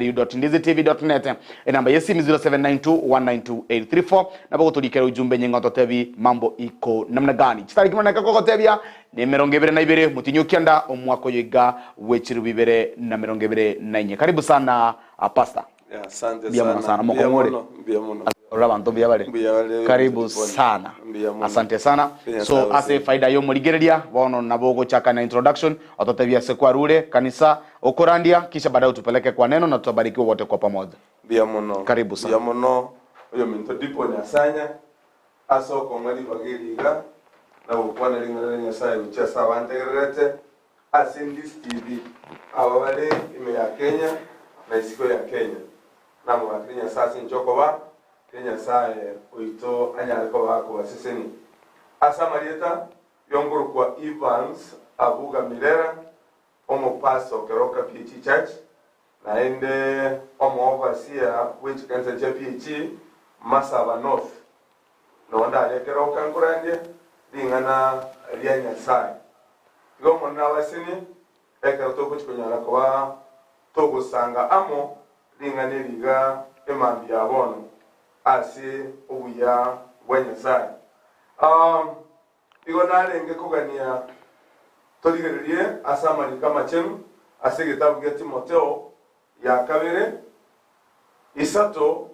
www.ndizitv.net enamba yesimi 0792192834 nabo gotorikera ujumbe nyinga ototebi mambo iko namna gani chitariki maneka kogotebia ne 22 motinyi okianda omwaka oyo iga bwe chiribu ibere na 24 karibu sana uh, pastor Yeah, asante Mbuya mono sana Mbuya mokong'ore mono, mbuya mono. Orora abanto mbuya bare Mbuya bare, karibu Tiponi. sana Mbuya mono. asante sana Mbuya so sana, ase faida yomorigereria bono nabo ogochaka na introduction ototebia ase kwarure kanisa okorandia kisha baadaye utupeleke kwa neno na tutabarikiwa wote kwa pamoja Mbuya mono. Karibu sana. Mbuya mono oyominto Diponi Asanya ase okong'a ribaga eri iga na gokwana ring'ana ria Nyasaye gochia ase abantegererete ase Ndisi TV aba bare ime ya Kenya na isiko ya Kenya. Namobakire Nyasaye ase engencho okoba keria Nyasaye oito anyare koba akobasesenia. Ase amarieta yonkorokwa Evans Abuga Mirera Omopastor o Keroka PAG Church, naende omo-overseer bwe chikanisa chia PAG Masaba North. Noo ndaria Keroka nkorandie ring'ana ria Nyasae. Igo Omonene abasenie ekero togochia konyara koba togosanga amo ring'ana eri iga emambia ya bono ase obuya bwa Nyasae. Igo narenge kogania torigererie ase amariko amachenu ase egetabu gia Timotheo ya kabere, isato,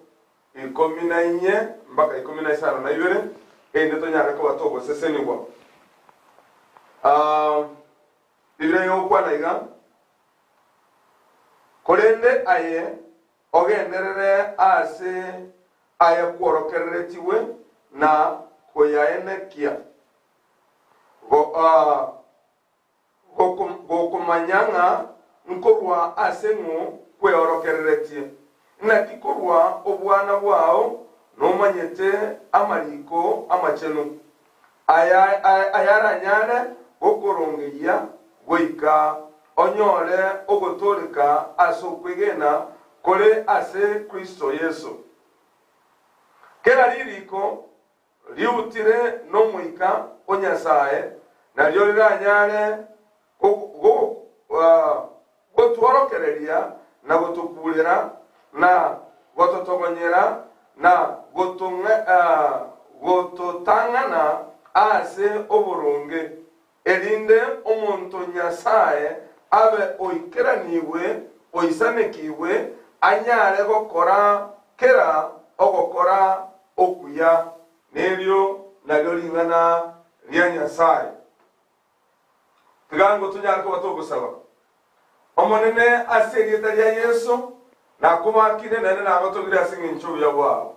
ikomi na inye mpaka ikomi na isano na ibere, erinde tonyare koba togosesenigwa. Ah, Biblia egokwana iga, Korende aye ogenderere aase aya kworokereretigwe na koyaenekia, gokomanya ng'a nkorwa ase ng'o kweorokereretie. Naki korwa obwana bwao nomanyete amariko amachenu, ayaranyare gokorongeria goika onyore ogotooreka ase okwegena kore ase Kristo Yeso. Kera ririko riutire n'Omoika o Nyasae, nario riranyare gotworokereria na gotokuurera, na gototogonyera, na gototang'ana ase oboronge, erinde omonto Nyasae abe oikeranigwe, oisanekigwe, anyare gokora kera ogokora okuya. Nerio nario ring'ana ria Nyasae. Tiga ngo tonyare koba togosaba. Omonene, ase erieta ria Yeso, nakobakire naende nagotogire ase engencho y'obuya bwao.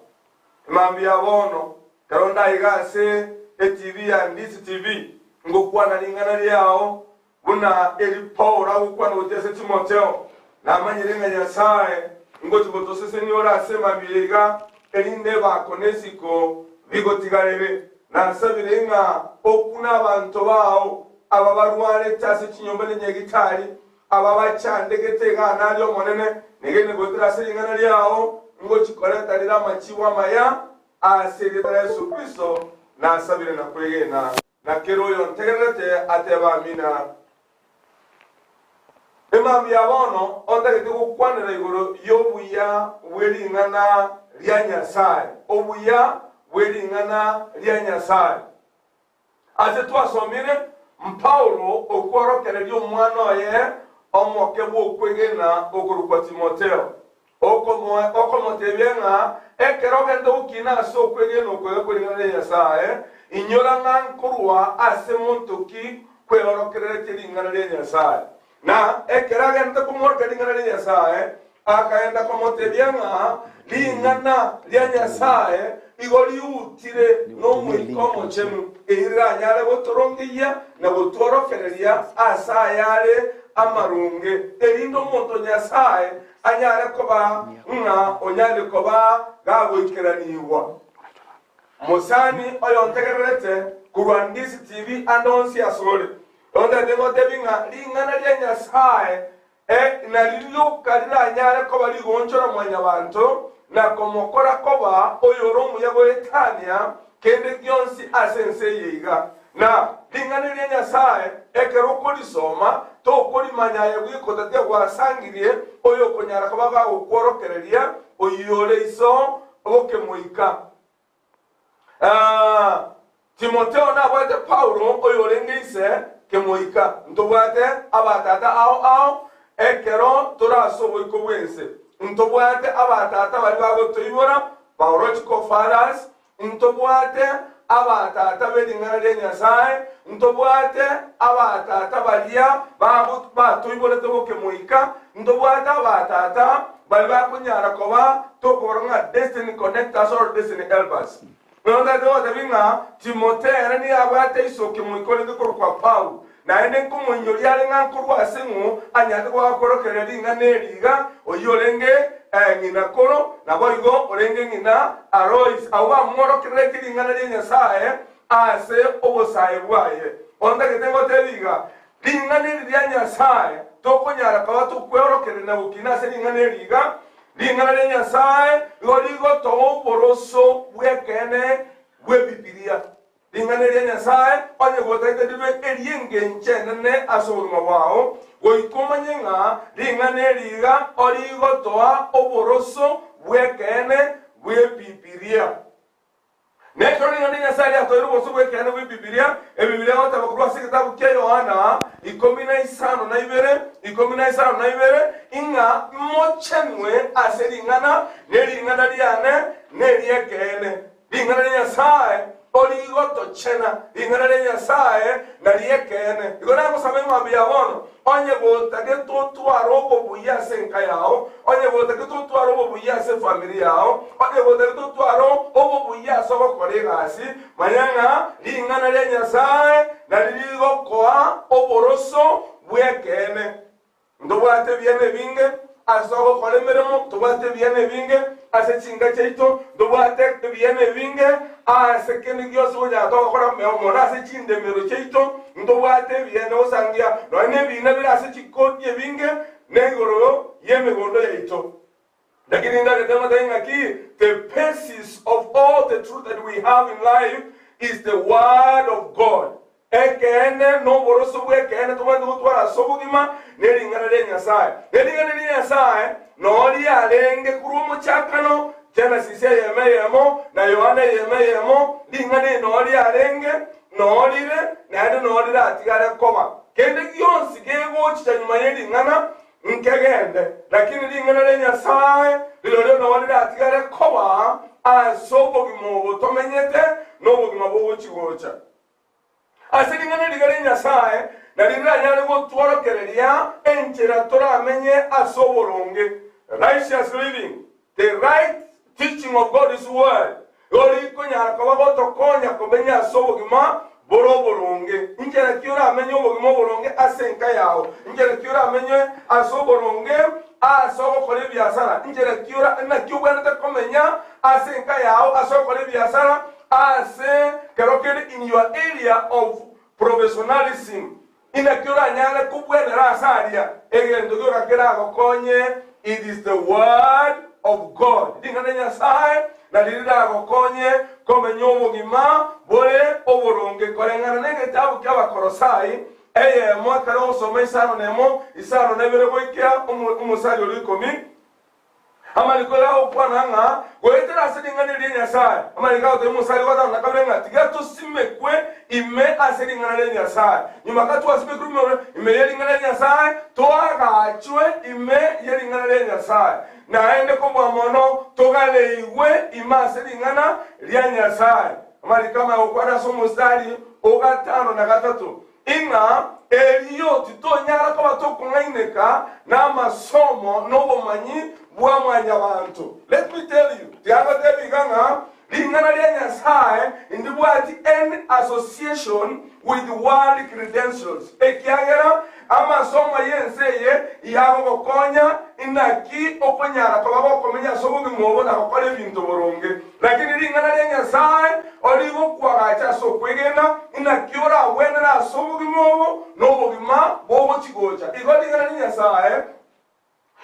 Emambia ya bono, ekero ndaiga ase etibi ya Ndisi TV, ngokwana ring'ana riao buna eri Paulo agokwana gochia ase Timotheo, namanyire ng'a Nyasae ngochia gotosesenia ore ase emambia iga, erinde ebako na esiko bigotigarere. Nasabire ng'a okune abanto bao aba barwarete ase chinyomba ne nyagitari, aba bachandegete igana aria Omonene, negene goetera ase ring'ana riao ngochia koreta rire amachibu amaya ase erieta ria Yeso Kristo nasabire na kwegena. Na kera oyontegererete atebe Amina. Emambia ya bono ontagete gokwanera igoro y'obuya bwe ring'ana ria Nyasae, obuya bwe ring'ana ria Nyasae. Ase twasomire, Paulo okworokereria omwana oye omoke bw'okwegena okorokwa Timotheo, okomotebia ng'a ekero ogende gokina ase okwegena okoiga kwe ring'ana ria Nyasae, inyora ng'a nkorwa ase monto ki kweorokereretie ring'ana ria Nyasae. Na ekero agendete komworokia ring'ana ria Nyasae, akagenda komotebia ng'a ring'ana ria Nyasae igo riutire n'Omoika Omochenu, erio riranyare gotorongeyia na gotworokereria ase ayare amaronge, erinde omonto o Nyasae anyare koba ng'a onyare koba gagoikeranigwa. Mosani oyontegererete korwa Ndisi TV ande onsi asore, ondete ngotebi ng'a ring'ana ria Nyasae e nario rioka riranyare koba rigoonchora mwanyabanto na komokora koba oyore omuya goetania kende gionsi ase ense eye iga. Na ring'ana ria Nyasae ekero okorisoma. Tokorimanya aye bweka otatiga gwasangirie oyokonyara koba gagokworokereria, oyio ore iso gokemoika. Timotheo nabwate Paulo oyorenge ise kemoika. Ntobwate abatata ao ao ekero tore ase oboiko bw'ense. Ntobwate abatata baria bagotoibora, biological fathers, Ntobwate abatata be ring'ana ria Nyasae, ntobwate abatata baria batoiborete bokemoika, ntobwate abatata baria bakonyara koba tokobarwa ng'a destiny connectors or destiny helpers. Nonya ntagete gotebia ng'a Timotheo ere nigo abwate iso okemoika orenge korokwa Paulo, naende nkomoinyoria are ng'a nkorwa ase ng'o anyarete goakorokereria ring'ana eri iga, oyio orenge ng'ina koro, naboigo orenge ng'ina Alois, abwo bamworokereretie ring'ana ria Nyasae ase obosae bwaye. Bono ntagete ngotebie iga, ring'ana eri ria Nyasae tokonyara koba tokweorokereria na gokina ase ring'ana eri iga, ring'ana ria Nyasae igo rigotoa oboroso bw'ekeene bw'Ebibilia. Ring'ana ria Nyasae onye gotagete ribe eri'engencho enene ase obogima bwao, goika omanye ng'a ring'ana eri iga origotoa oboroso bw'ekeene bw'Ebibilia. Na ekero ring'ana ria Nyasae riatoire oboroso bw'ekeene bw'Ebibilia, Ebibilia egoteba korwa ase egetabu kia Yohana 15, 15, ing'a mochenwe ase ring'ana, ne ring'ana riane neri'ekeene. Ring'ana ria Nyasae origotochena, ring'ana ria Nyasae nari'ekeene. Igo nagosaba eng'ombe ya bono, onye gotagete otware obobuya ase enka yao, onye gotagete otware obobuya ase efamiri yao, onye gotagete otware obobuya ase ogokora egasi, manya ng'a ring'ana ria Nyasae nari rigokoa oboroso bw'ekeene. Ntobwate ebiene ebinge ase ogokora emeremo, ntobwate ebiene ebinge ase chinka chiaito, ntobwate ebiene ebinge ase kende gionsi gonyara togokora mono ase chindemero chiaito, ntobwate ebiene gosangia nonya nebiina bire ase chikoti ebinge na igoro y'emegondo yaito. Lakini ndagete ngotebi ng'aki, the basis of all the truth that we have in life is the word of God. Ekeene na oboroso bw'ekeene tobwenerete gotwara ase obogima nering'ana ria Nyasae. Nering'ana ria Nyasae noo riarenge korwa omochakano, Genesis eyemo eyemo na Yohana eyemo eyemo, ring'ana eri noo riarenge, noo rire, naende noo riratigare koba. Kende gionsi kegochicha nyuma yering'ana Nkegende, lakini ring'ana ria Nyasae rirorio noo riratigare koba ase obogima obo tomenyete na obogima bogochi-gocha. Ase ring'ana riga ria Nyasae nario riranyare gotworokereria enchera toramenye ase oboronge, righteous living, the right teaching of God's word, igo rikonyara koba gotokonya komenya ase obogima bore oboronge. Inchera ki oramenye obogima oboronge ase enka yao? Inchera ki oramenye ase oboronge ase ogokora ebiasara? Inchera ki ora naki obwenerete komenya ase enka yao ase ogokora ebiasara ase kero kende in your area of professionalism? Inaki oranyare kobwenera ase aria egento gioka keragokonye? It is the word of God. Ring'ana ria Nyasae nario riragokonye komenya obogima bore oboronge koreng'ana n'egetabu ki'Abakolosai eyemo ekero ogosoma isano nemo isano na ibere goikera omosari oria ikomi. Amariko yagokwana ng'a goetera ase ring'ana eri ria Nyasae, amariko agotebia omosani o gatano na kabere ng'a tiga tosimekwe ime ase ring'ana ria Nyasae. Nyuma katwasimekirwe ime ime ye ring'ana ria Nyasae, toagachwe ime ye ring'ana ria Nyasae, naende kobua mono togareigwe ime ase ring'ana ria Nyasae. Amariko amaya gokwana ase omosari o gatano na gatato. Ing'a erio titonyara koba tokong'aineka namasomo nobomanyi bwa mwanyabanto. Let me tell you, tiga ngotebie iga ng'a ring'ana ria Nyasae ndibwati any association with world credentials, ekiagera amasomo y'ense eye yagogokonya inaki okonyara koba gokomenya ase obogima obo na gokora ebinto boronge. Lakini ring'ana ria Nyasae origokwagacha ase okwegena, inaki oragwenere ase obogima obo na obogima bogochi-gocha. Igo ring'ana ria Nyasae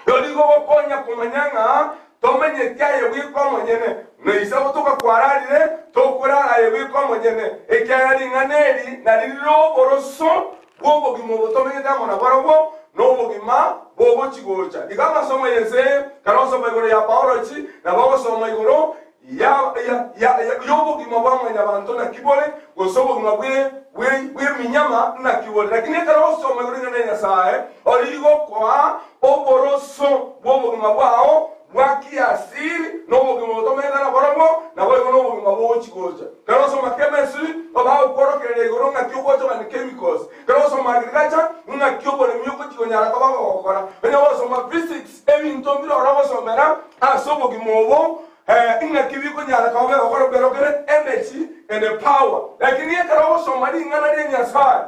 rigogokonya komanya ng'a tomenyeti aye bweka omonyene, na ise gotoka kwararire, tokorara aye bweka omonyene, ekiagera ring'ana eri nari rire oboroso. bw'obogima obo tomenyete amo nabarobwo, na obogima bogochi-gocha. Iga amasomo y'ense eye, kare osoma igoro ya biology, nabo ogosoma igoro ya ya ya y'obogima bwa mwanyabanto naki bore, gose obogima bwe bwe bw'eminyama naki bore. Lakini ekero ogosoma igoro ring'ana ria Nyasae, origokoa oboroso bw'obogima bwao bwa kiasiri, na obogima obo tomenyete naborobwo, naboigo nobogima bogochi-gocha. Ekero ogosoma chemistry, obagokworokereria igoro ng'aki ogochogania chemicals. Ekero ogosoma agriculture, ng'aki oboremi ogochi konyara koba gogokora. Onye gosoma physics, ebinto mbire oro ogosomera ase obogima obo, ing'aki bikonyara koba bigokora ekero kere energy and power. Lakini ekero ogosoma ring'ana ria Nyasae,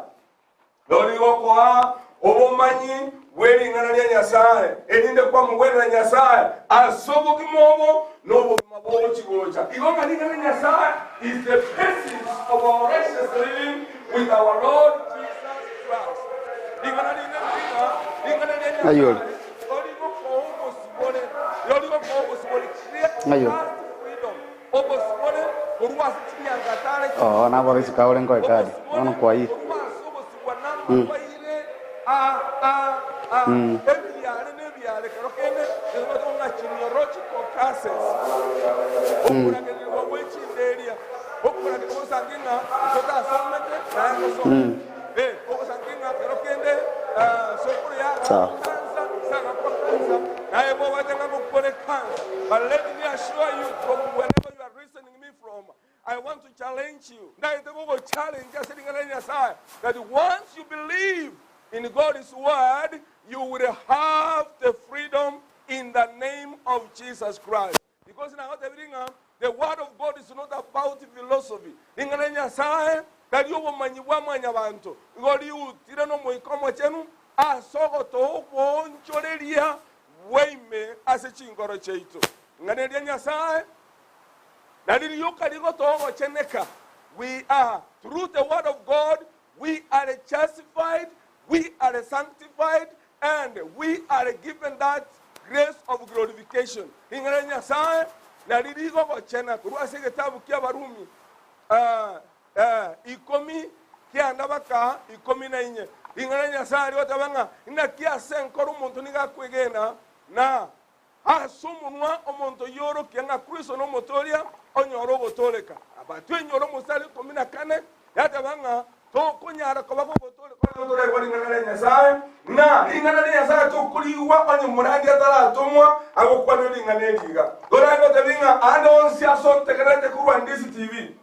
nigo rigokoa obomanyi bwe ring'ana ria Nyasae, erinde kwamogwenera Nyasae ase obogima obo na obogima bogochi-gocha. Igo ng'a ring'ana ria Nyasae is the basis of our righteous living with our Lord Jesus Christ. Ring'ana rinde ndiri ng'a ring'ana ria Ng'ai ore? Nyasae origokoa obosibore, rigokoa obosibore, Ng'ai ore? create freedom, obosibore korwa ase chinyangatare Oo, nabora isiko ore nkoe kadi. obosibore Bono kwaiyire. korwa ase obosibwa namarwaire a a a ebiare na ebiare kero kende nigo ng'a chineurological curses okoragererigwa gwe chinderia okoragererigwa ogosange ng'a totasomete naye gosoma eh ogosange ng'a kero kende sokoro ya Sawa. cancer sagakwa cancer naye bobate ng'a gokore cancer. But let me assure you from wherever you are listening me from, I want to challenge you. Ndagete gogo challenge ase ring'ana ria Nyasaye that once you believe in God's word, you will have the freedom in the name of Jesus Christ. Because nagotebirie ng'a the word of God is not about philosophy. Ring'ana ria Nyasaye tari obomanyi bwa mwanyabanto, igo riutire n'Omoika Omochenu ase ogotoa oboonchoreria bwaime ase chinkoro chiaito. Ring'ana ria Nyasaye nari rioka rigotoa ogocheneka. We are, through the word of God, we are justified, we are sanctified, and we are given that grace of glorification. Ring'ana ria Nyasaye nari rigogochena korwa ase egetabu ki'Abarumi ikomi kianda baka 14. Ring'ana ria Nyasaye rigoteba ng'a inaki ase enkoro omonto nigo akwegena, na ase omonwa omonto oyorokia ng'a Kristo nomotooria, onyore ogotooreka. Abatwenyore omosari 14 yateba ng'a tokonyara koba gogotooreka onye toraigwa ring'ana ria Nyasae, na ring'ana ria Nyasae tokorigwa onye omorandia ataratomwa agokwanera ring'ana eri iga. Torae gotebi ng'a aande onsi ase ontegererete korwa Ndisi TV,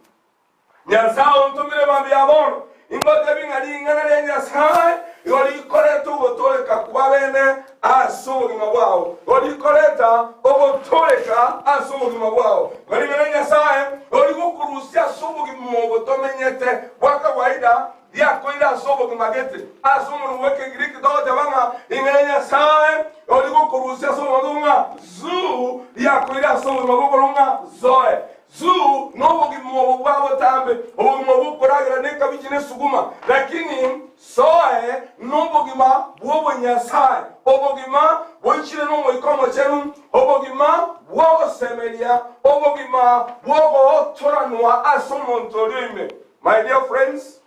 Nyasae ontomire mambia bono, ingotebi ng'a ring'ana ria Nyasae igo rikoreta ogotooreka kw'abene ase obogima bwao, igo rikoreta ogotooreka ase obogima bwao. Igo ring'ana ria Nyasae igo rigokorusia ase obogima obo tomenyete bwa kawaida, riakoire ase obogima gete. Ase omonwa bw'Ekegiriki togoteba ng'a ring'ana ria Nyasae igo rigokorusia ase obogima ng'a zoo, riakoire ase obogima bw'okorokwa ng'a zoe. Zu nobogima obo bwa botambe, obogima bw'okoragera ne ekabichi ne esuguma, lakini Zoe nobogima bw'obonyasae, obogima boichire n'Omoika Omochenu, obogima bw'ogosemeria, obogima bw'ogootoranwa ase omonto oria ime. My dear friends,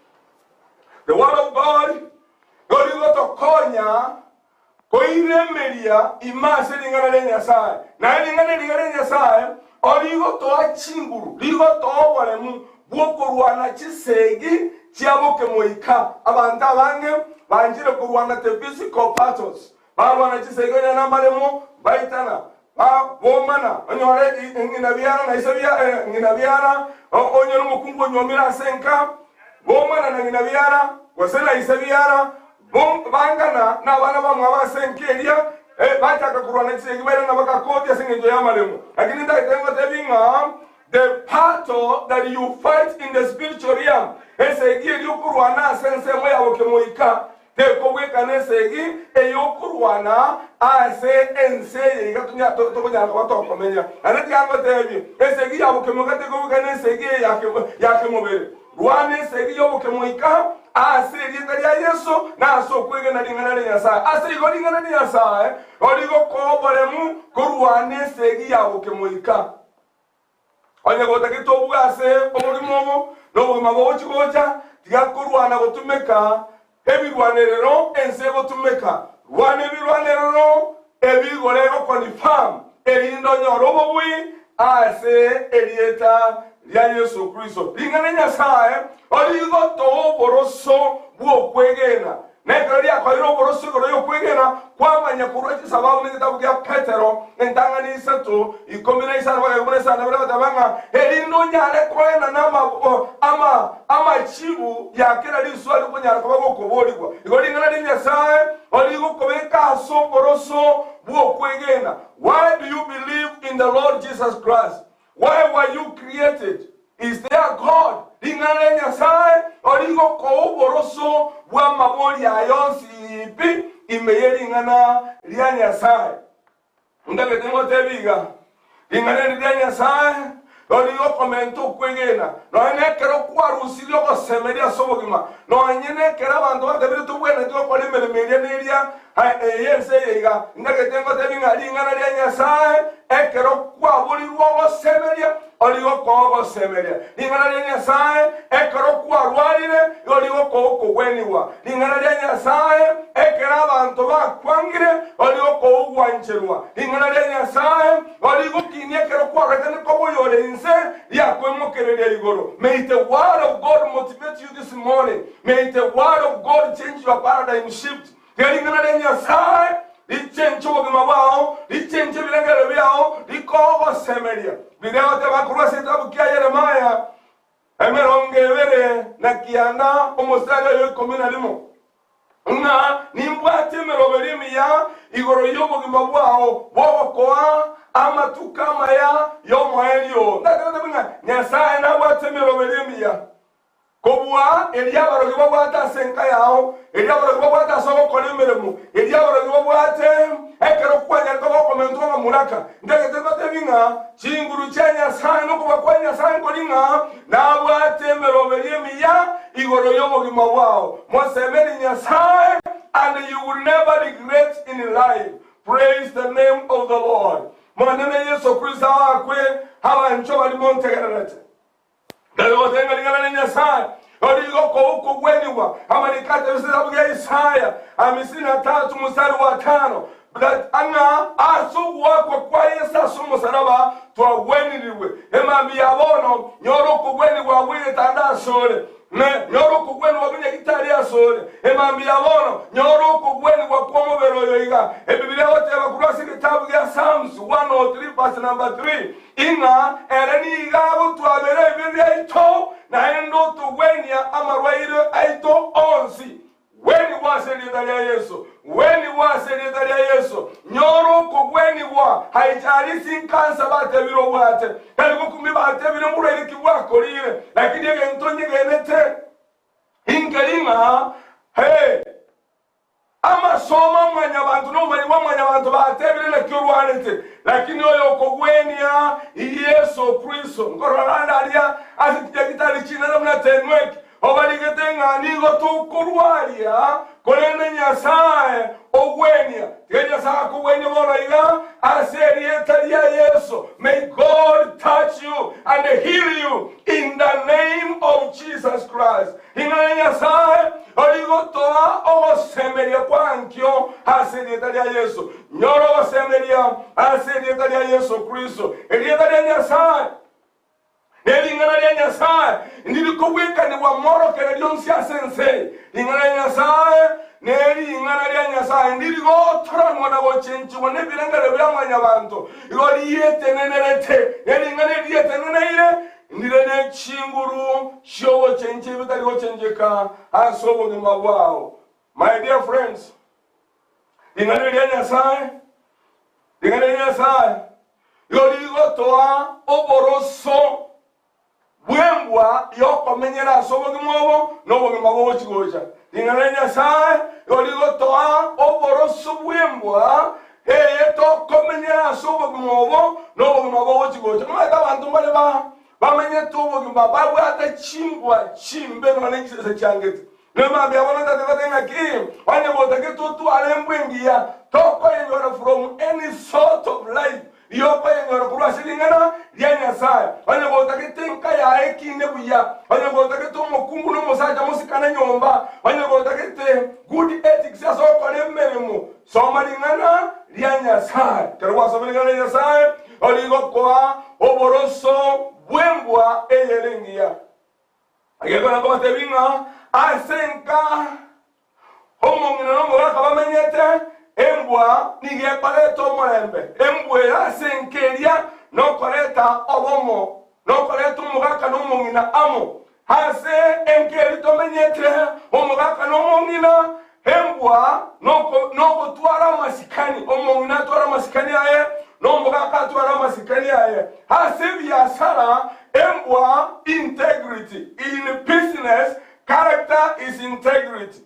the word of God nigo rigotokonya Koiremeria ime ase ring'ana ria Nyasae, naye ring'ana eriga ria Nyasae origotoa chinguru, rigotoa oboremu bw'okorwana chisegi chia bokemoika. Abanto abange banchire korwana the physical battles, barwana chisegi onye namaremo, baitana, ba bomana, onyore ng'ina biara na ise biara, ng'ina biara, onye nomokungu onyuomire ase enka, bomana na ng'ina biara, gose na ise biara, Bangana nabana bamwabo ase enka eria, bachaka korwana chisegi bairana bagakoti ase engencho y'amaremo. Lakini ntagete ngotebi ng'a the battle that you fight in the spiritual realm, esegi eria okorwana ase ensemo ya bokemoika, tekobwekana esegi eyokorwana ase ense eye iga tokonyara koba tokomenya. Naende tiga ngotebie, esegi ya bokemoika tekobwekana esegi eye ya kemobere. Rwana esegi y'obokemoika ase erieta ria Yeso na ase okwegena ring'ana ria Nyasae. Ase igo ring'ana ria Nyasae rigokoa oboremu korwana esegi ya bokemoika. Onye gotagete obue ase obogima obo na obogima bogochi-gocha, tiga korwana gotumeka. Ebirwanerero ense egotumeka, rwana ebirwanerero ebi igoro egokonfirm, erinde onyore obobui ase erieta ria Yeso Kristo. Ring'ana Nyasae origotoa oboroso bw'okwegena, na ekero riakoeire oboroso igoro y'okwegena, kwamanya korwa chisababu n'egetabu gia Petero entang'ani isato, 15 mpaka 17 egoteba ng'a erinde onyare koenana ama amachibu ya kera riswali okonyara koba gokoborigwa. Igo ring'ana ria Nyasae origokobeka ase oboroso bw'okwegena. Why do you believe in the Lord Jesus Christ? Why were you created? Is there God? Ring'ana ria Nyasae origokoa oboroso bw'amabori aya onsi pi ime ye ring'ana ria Nyasae. Ntagete ngotebie iga, ring'ana eri ria Nyasae rigokomenta okwegena, nonya nekero kwarusirie ogosemeria ase obogima, nonye nekero abanto batebire tobwenereti gokora emeremo eria na eria ey'ense eye iga. Ntagete ngotebie ng'a ring'ana ria Nyasae ekero kwaborirwe ogosemeria, origokoa ogosemeria. Ring'ana ria Nyasae ekero kwarwarire, igo rigokoa okogwenigwa. Ring'ana ria Nyasae ekero abanto bakwangire, origokoa ogwancherwa. Ring'ana ria Nyasae origokinia ekero kwarorekane koba oyore inse, riakoimokereria igoro. May the word of God motivate you this morning. May the word of God change your paradigm shift. Tiga ring'ana ria Nyasae richenche obogima bwao, richenche ebirengererio biao, rikogosemeria. Biria goteba korwa ase egetabu kia Yeremia 29 omositari oyo 11, ng'a nimbwate emeroberio emiya igoro y'obogima bwao bw'ogokoa amatuko amaya y'omoerio oo. Ndakana goteba ng'a Nyasae nabwate emeroberio emiya. Kobua eria abarogi babwate ase enka yao, eria abarogi babwate ase ogokora emeremo, eria abarogi babwate ekero kwanyarete gokomentwa amamuraka. Ntagete ngotebi ng'a chinguru chia Nyasae na okobua kwa Nyasae nkori ng'a nabwate emeroberio emiya igoro y'obogima bwao. Mosemeri Nyasae and you will never regret in life. Praise the name of the Lord. Monene Yeso Kristo abakwe abanchwa baria montegererete. Narigotenga ring'ana ria Nyasae, origokoa okogwenigwa. Amariko atebisa esabu gia Isaya 53 mstari wa tano, that ng'a ase ogoakwa kwa Yeso ase omosalaba twagwenirigwe. Emambia ya bono nyora okogwenigwa agwo egetanda asore, ne nyora okogwenigwa buna egitari asore. Emambia ya bono nyora okogwenigwa kw'omobere oyo iga. Ebibilia egoteba korwa ase egetabu gia Psalms 103 verse number 3, Ing'a ere nigo agotwabera ebibe biaito, naende otogwenia amarwaire aito onsi. Gwenigwa ase erieta ria Yeso, gwenigwa ase erieta ria Yeso, nyora okogwenigwa. Haicharisie nkansa batebire obwate, tari gokumia batebire mborwaire ki bwakorire, lakini egento nyegenete inkeri ng'a he. Amasomo a mwanyabanto na obomanyi bwa mwanyabanto batebire naki orwarete, lakini oyo okogwenia Yeso Kristo. Nkorora ande aria ase chinyagitari chinene buna Tenwek, obarigete ng'a nigo tokorwaria, korende Nyasae ogwenia. Tiga Nyasae akogwenie bono iga ase erieta ria Yeso. May God touch you and heal you in the name of Jesus Christ. Ing'ana ya Nyasae origotoa ogosemeria kwa ankio ase erieta ria Yeso. Nyora ogosemeria ase erieta ria Yeso Kristo. Erieta ria Nyasae nering'ana ria Nyasae ndirikobwekanigwa morokererio onsi ase ense eye. Ring'ana ria Nyasae nering'ana ria Nyasae ndirigotoranwa na gochenchigwa nebirengererio bia mwanyabanto. Igo rietenenerete nering'ana eri rieteneneire Ndire ne chinguru chi'ogochenchia ebitari gochencheka ase obogima bwao. My dear friends, ring'ana eri ria Nyasae, ring'ana ria Nyasae igo rigotoa oboroso bw'embwa y'okomenyera ase obogima obo na obogima bogochi gocha. Ring'ana ria Nyasae igo rigotoa oboroso bw'embwa eye tokomenyera ase obogima obo na obogima bogochi gocha. Omanyete abanto mbare ba bamenyete obogima babwate chimbwa chimbe nonya ne chisese chiangete. Na mambia bono ntatebete ng'aki onye gotagete otware embwa engiya tokoyenyora from any sort of life Riokoyenyora korwa ase ring'ana ria Nyasae. Onye gotagete enka yaye ekine buya, onye gotagete omokungu na omosacha mosikane nyomba, onye gotagete. Nyasae origokoa oboroso bw'embwa eyere engiya. Egekora nkobatebia ng'a ase enka omong'ina na omogaka bamenyete, embwa nigo ekoreta omorembe. Embwa ere ase enka eria nokoreta obomo, nokoreta omogaka na omong'ina amo. Ase enka eria tomenyete, omogaka na omong'ina, embwa nogotwara amasikani, omong'ina atware amasikani aye, na omogaka atware amasikani aye. Ase ebiasara, embwa integrity in business, character is integrity.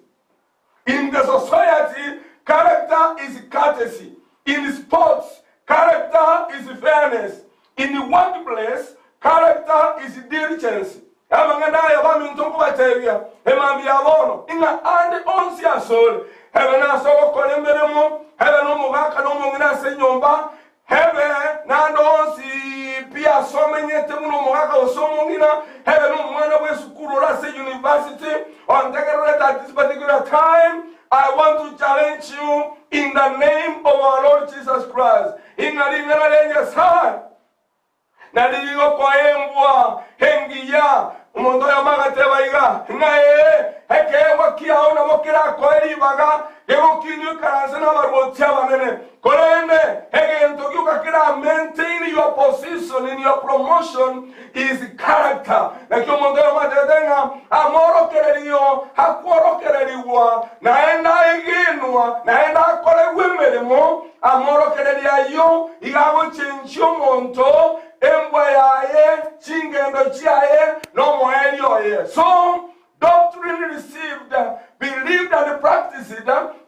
In the society, character is courtesy. In sports, character is fairness. In the workplace, character is diligence. Amang'ana aya baminto nkobatebia, emambia ya bono, ing'a ande onsi asore, ebe nase ogokora emeremo, ebe nomogaka na omong'ina ase enyomba, Ebe naende onsi pi ase omenyete buna omogaka gose omong'ina, ebe nomwana bw'esukuru ore ase university, ontegererete at this particular time, I want to challenge you in the name of our Lord Jesus Christ, ing'a ring'ana ria Nyasae nari rigokoa embwa engiya. Omonto oyomo agateba iga, ng'a ee, ekeegwa kiao nabo kerakoe ribaga gegokinia oikaranse nabarwoti abanene, korende egento gioka kera maintain your position in your promotion is character. Naki omonto oyomo atebete ng'a amorokererio akworokererigwa, naende aegenwa, naende akoregwe emeremo, amorokererio ayio iga agochenchia omonto embwa yaye, chingendo chiaye, nomoerio oye. So, doctrine received, believed and practiced,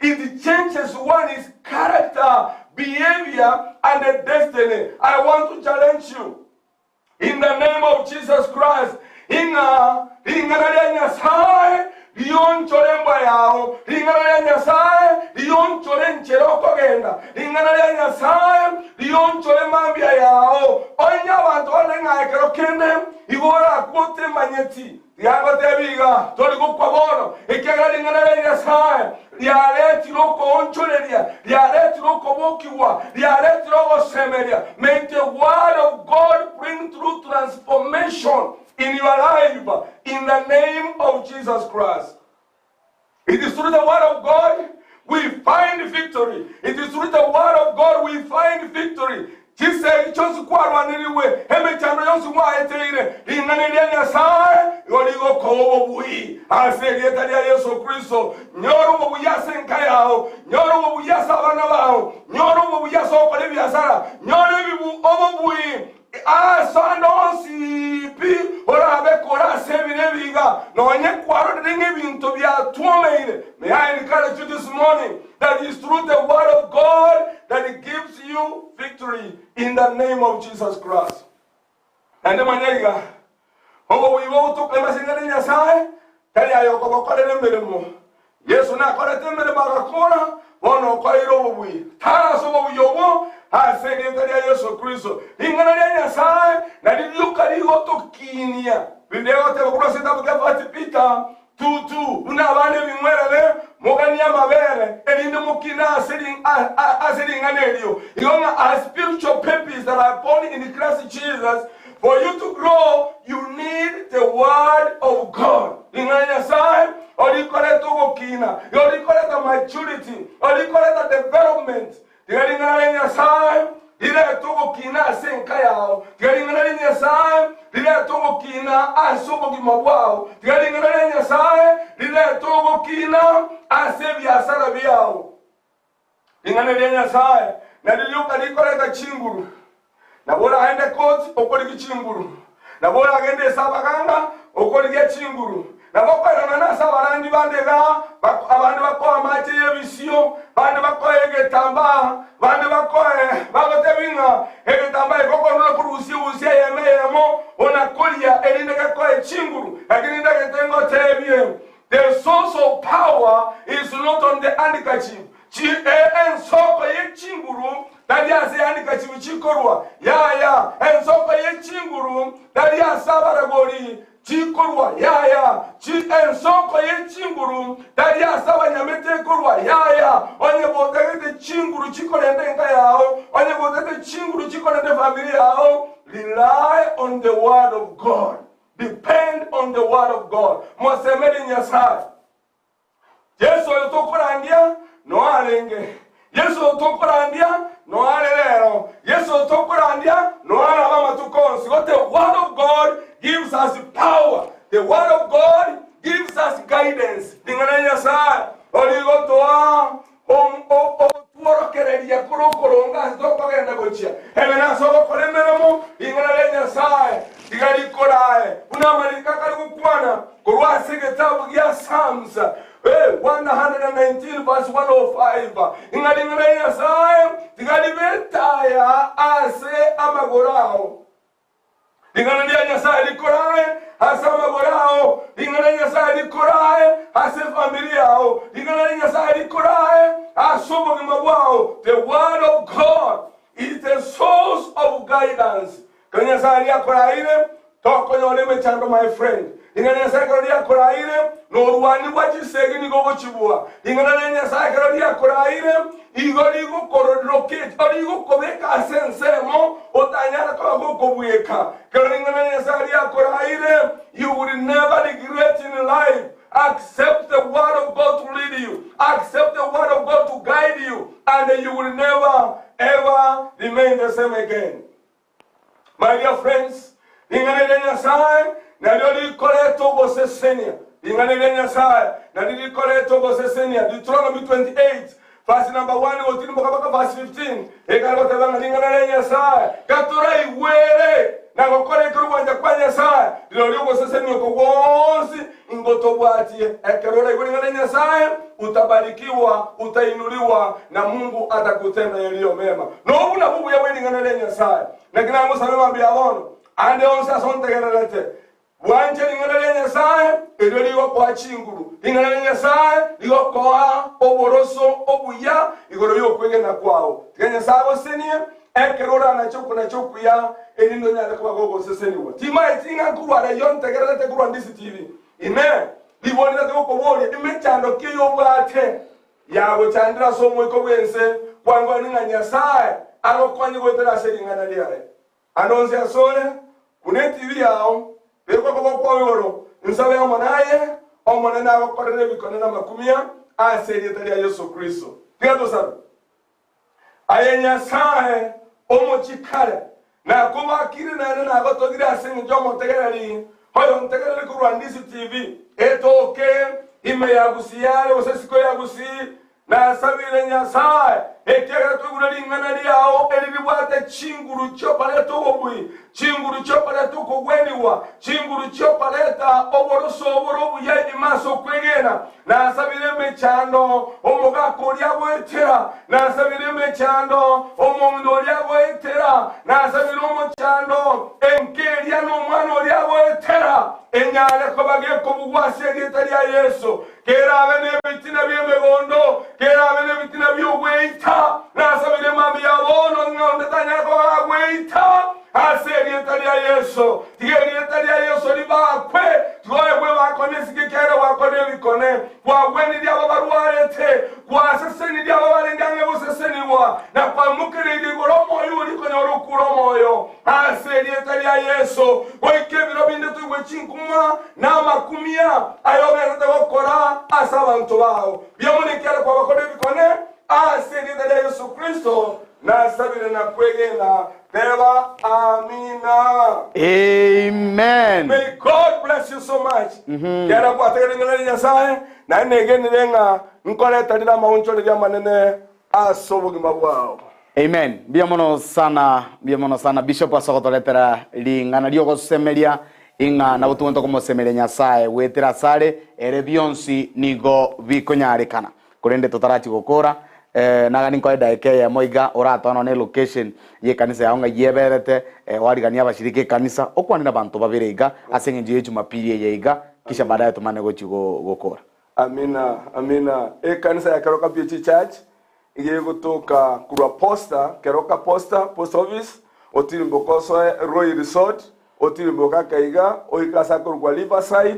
it changes one's character, behavior and destiny. I want to challenge you in the name of Jesus Christ, ing'a ring'ana ria Nyasae rionchore embwa yao, ring'ana ria Nyasae rionchore enchera okogenda, ring'ana ria Nyasae rionchore mambia yao. Onye abanto bande ng'a ekero kende igo orakwe otemanyeti, riagotebia iga, tori gokwa bono, ekiagera ring'ana ria Nyasae riaretire okoonchoreria, riaretire okobokigwa, riaretire ogosemeria. May the word of God bring through transformation in your life in the name of Jesus Christ. It is through the word of God we find victory. It is through the word of God we find victory. Chisegi chionsi kwarwanirigwe, emechando yonsi mwaeteire, ring'ana ria Nyasae igo rigokoa obobui ase erieta ria Yeso Kristo. Nyora obobui ase enka yao, nyora obobui ase abana bao, nyora obobui ase ogokora ebiasara, nyora ebibu obobui Aase ande onsi pi orabe kore ase ebiro ebi iga, nonye kwarorire ng'a ebinto biatwomeire. May I encourage you this morning that is through the word of God that it gives you victory in the name of Jesus Christ. Naende manya iga, Obobuya bogotoka ase eng'ana ya Nyasae tari aye okobokorera emeremo. Yeso nakorete emeremo agakora, bono okoeire obobuya. Tara ase obobuya obwo ase erieta ria Yeso Kristo. Ring'ana ria Nyasae nario rioka rigotokinia. Biblia egoteba korwa ase egetabu kia First Peter 2:2, Buna abana ebing'werere, moganie amabere, erinde mokine ase ase ring'ana erio. Igo ng'a as spiritual babies that are born in Christ Jesus, For you to grow, you need the word of God. Ring'ana ria Nyasae orikoreta ogokina, orikoreta maturity, orikoreta development. Tiga ring'ana ria Nyasae rirete ogokina ase enka yao. Tiga ring'ana ria Nyasae rirete ogokina ase obogima bwao. Tiga ring'ana ria Nyasae rirete ogokina ase ebiasara biao. Ring'ana ria Nyasae nario rioka rikoreta chinguru. Nabo oragende koti okorigia chinguru, nabo oragende ase abaganga okorigia chinguru, nabo okoirana ase abarandi bande igaa, abande bakoe amache y'ebisio, bande bakoe egetambaa, bande bakoe bagotebie ng'a egetambaa eke okorora korusia eusi eyemo eyemo onakoria erinde gekoe chinguru. Lakini ndagete ngotebie, the source of power is not on the handkerchief. Ensoko ye chinguru tari ase ehandikachifu chikorwa, yaya, ensoko ye chinguru tari ase abaragori. chikorwa yaya, chi ensoko ye chinguru tari ase abanyamete ekorwa yaya. Onye gotagete chinguru chikorenda enka yao, onye gotagete chinguru chikorenda efamiri yao, rely on the word of God, depend on the word of God, mosemerie Nyasae. Yeso oyo tokorandia noo arenge. Yeso oyo tokorandia noo are rero. Yeso oyo tokorandia noo arabe amatuko onsi. Go the word of God gives us power. The word of God gives us guidance. Ring'ana ria Nyasae origotoa Ogotworokereria kore okoronge ase tokogenda gochia ebe nase ogokora emeremo, ring'ana ria Nyasae tiga rikorae, buna amariko akare gokwana korwa ase egetabu gia Psalms 119 verse 105, ng'a ring'ana ria Nyasae tiga ribe etaya ase amagoro ao. Ring'ana ria Nyasae rikorae ase amagoro ao, ring'ana ria Nyasae rikorae ase efamiri yao, ring'ana ria Nyasae rikorae ase obogima bwao. The word of God is the source of guidance. Ekero Nyasae riakoraire, tokonyora emechando my friend. Ring'ana ria Nyasae ekero riakoraire, norwanigwa chisegi nigo ogochibua. Ring'ana ria Nyasae ekero riakoraire, igo rigokororoketi, o rigokobeka ase ensemo otanyare koba gokobweka. Ekero ring'ana ria Nyasae riakoraire, you will never regret in life. Accept the word of God to lead you, accept the word of God to guide you, and you will never ever remain the same again. My dear friends, ring'ana ria Nyasae nario rikoreta ogosesenia. Ring'ana ria Nyasae nario rikoreta ogosesenia. Deuteronomy 28 verse number 1 gotirimboka mpaka verse 15 ekare goteba ng'a ring'ana ria Nyasae gatoraigwere na gokora ekero ogwancha kwa Nyasae, rirorio ogosesenia oko gwonsi ingotobwatie. Ekero oraigwe ring'ana ria Nyasae, utabarikiwa, utainuliwa, na Mungu atakutenda yaliyo mema. Nobwo nabwo obuya bwe ring'ana ria Nyasae. Naki namosabe mambia bono, ande onsi ase ontegererete, bwanche ring'ana ria Nyasae, erio rigokoa chinguru. Ring'ana ria Nyasae rigokoa oboroso obuya igoro y'okwegena kwao. Tiga Nyasae agosesenie ekero oranache okonacha okuya, erinde onyare koba gogosesenigwa. Timaeti ng'a nkorwa are ontegererete korwa Ndisi TV. Inee! Ribori nase gokoboria, Emechando ki ey'obwate yagochandire ase omoika bw'ense kwangoni ng'a Nyasae agokonye goetera ase ring'ana riaye? Ande onsi asore, buna etibi yao, beka okoboko kwao igoro, nsabe amo naye, Omonene agokorere ebikone na amakumia ase erieta ria Yeso Kristo. Tiga tosabe. Aye Nyasae omochikare, nakobakire naende nagotogire ase engencho y'omotegereri oyontegerere korwa Ndisi TV, etoke ime ya Gusii are gose isiko ya Gusii. Nasabire Nyasae, ekiagera twaigure ring'ana riao eri ribwate chinguru chi'okoreta obobui, chinguru chi'okoreta okogwenigwa, chinguru chi'okoreta oboroso obore obuya ime ase okwegena. Nasabire emechando, omogaka oria agoetera, nasabire emechando, omong'ina oria agoetera, nasabire omochando, enka eria na omwana oria agoetera, enyare koba gekobugwa ase erieta ria Yeso. Kerabe nebitina bi'emegondo, kerabe nebitina bi'ogweita, nasabire mambia bono ng'a onde tanyare koba gagweita ase erieta ria Yeso. Tiga erieta ria Yeso ribakwe, tiga oye bwebakone esike ekiagera gwakorire ebikone, kwagwenirie aba barwarete, gwasesenirie aba barenge ang'e gosesenigwa, na kwaimokereirie igoro omoyo oria konyora okure omoyo ase erieta ria Yeso. Goika ebiro binde toigwe chinkuma na amakumia ayogenderete gokora ase abanto bao. Mbuya mono ekiagera kwabakorire ebikone ase erieta ria Yeso Kristo nasabire na kwegena. Teba Amina. Amen. May God bless you so much. Kera gwategerire ring'ana ria Nyasae, naende negenire ng'a nkoreta rire amaonchoreria amanene ase obogima bwao. Amen. Mbuya mono sana, mbuya mono sana Bishop ase ogotoretera ring'ana riogosemeria ing'a nabo tobwenerete komosemeria Nyasae goetera asare ere bionsi nigo bikonyarekana. Korende totarachia gokora, eh, naga ninkoe edaika eyemo iga oratoe nonye elocation y'ekanisa yao ng'ai eberete, eh, oariganie abashirika ekanisa, okwane nabanto babere iga ase eng'encho ye Jumapili eye iga, kisha baadaye tomane gochia go gokora. Amina amina ekanisa ya keroka PAG church iga egotoka korwa posta keroka posta post office otirimboka osoe Roy resort. Otirimboke ake iga, oike ase akorokwa Riverside.